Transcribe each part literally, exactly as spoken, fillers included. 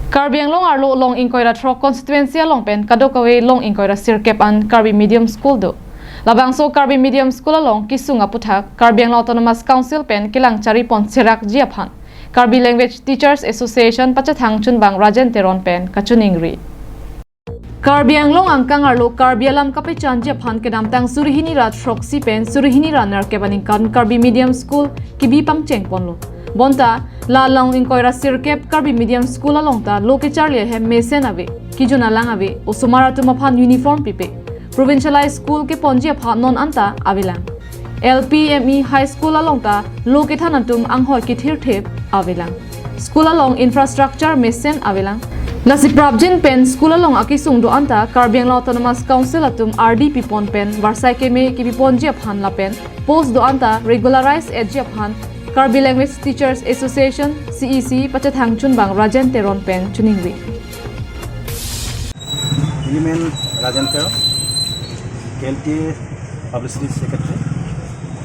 Karbi Anglong arlo long ingkoi ra throk constituency along pen kadokave long ingkoi ra sirkep an Karbi medium school do. Labangso Karbi medium school along kesung aputhak Karbi Anglong Autonomous Council pen kelang chari pon serak ji aphan Karbi Language Teachers Association pachethang chunbang Rajen Teron pen kachiningri. Karbi Anglong angkang arlo Karbi alam kapechan ji aphan kedamtang suri hini ra throksi pen suri hini ra nerkep aningkan Karbi medium school kebi pangcheng ponlo. Bonta la long ingkoi ra sirkep Karbi medium school along ta lo kecharli ahem mesen ave, kejun alang ave, osomar atum aphan uniform pipe. Provincialized school keponji aphan non anta avelang. L P, M E, high school along ta lo kethan atum anghoi kethirthip avelang. School along infrastructure mesen avelang. Lasi prapjin pen school along akesung do-an ta Karbi Anglong Autonomous Council atum ardi pipon pen varsai keme kepiponji aphan lapen post do-an ta regularize etji aphan Karbi Language Teachers Association, C E C, pachethang chunbang Rajen Teron pen chiningri. Neli men Rajen Teron, K L T A Publicity Secretary.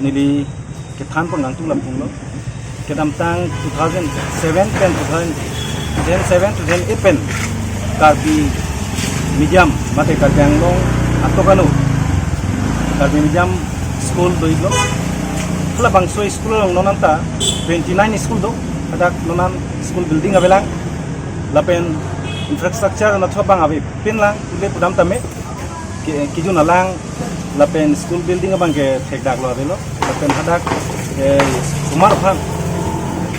Neli kethan pon nangtum lapu lo. Kedamtang two thousand seven pen, two thousand seven, two thousand eight pen Karbi medium, mate Karbi Anglong atokano Karbi medium school do-iklo. Halabangso school along non anta twenty nine school do. Hadak non an school building avelang. Lapen infrastructure anatthu abang avepinlang, pule pudam tame ke-, kejun alang lapen school building abang ke thekdaklo avelo. Lapen hadak, eh, osomar aphan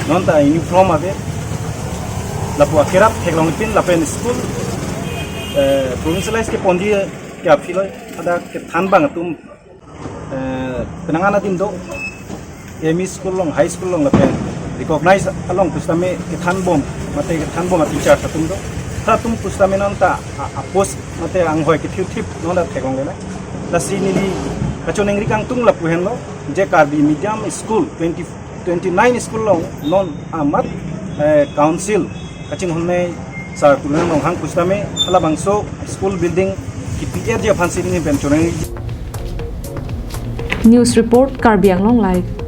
non ta uniform ave. Lapu akerap theklongpin lapen school, eh, provincialize keponji ke aphi lo. Hadak kethan abang atum, eh, penang an adim do, M E school along, high school along lapen recognize along pusitame kethan bom, mate kethan bom a-teacher atum do. Halatum pusitame non ta a-, a-post mate anghoi kethirthip non ta theklonglelang. Lasi neli kachiningri kangtung lapu henlo, je Karbi medium school twenty, twenty nine school along non amat, eh, council kachinghonnei Sir Tuliram Ronghang pusitame halabangso school building kepi-etji aphansi neli pen chiningri. News report, Karbi Anglong Live.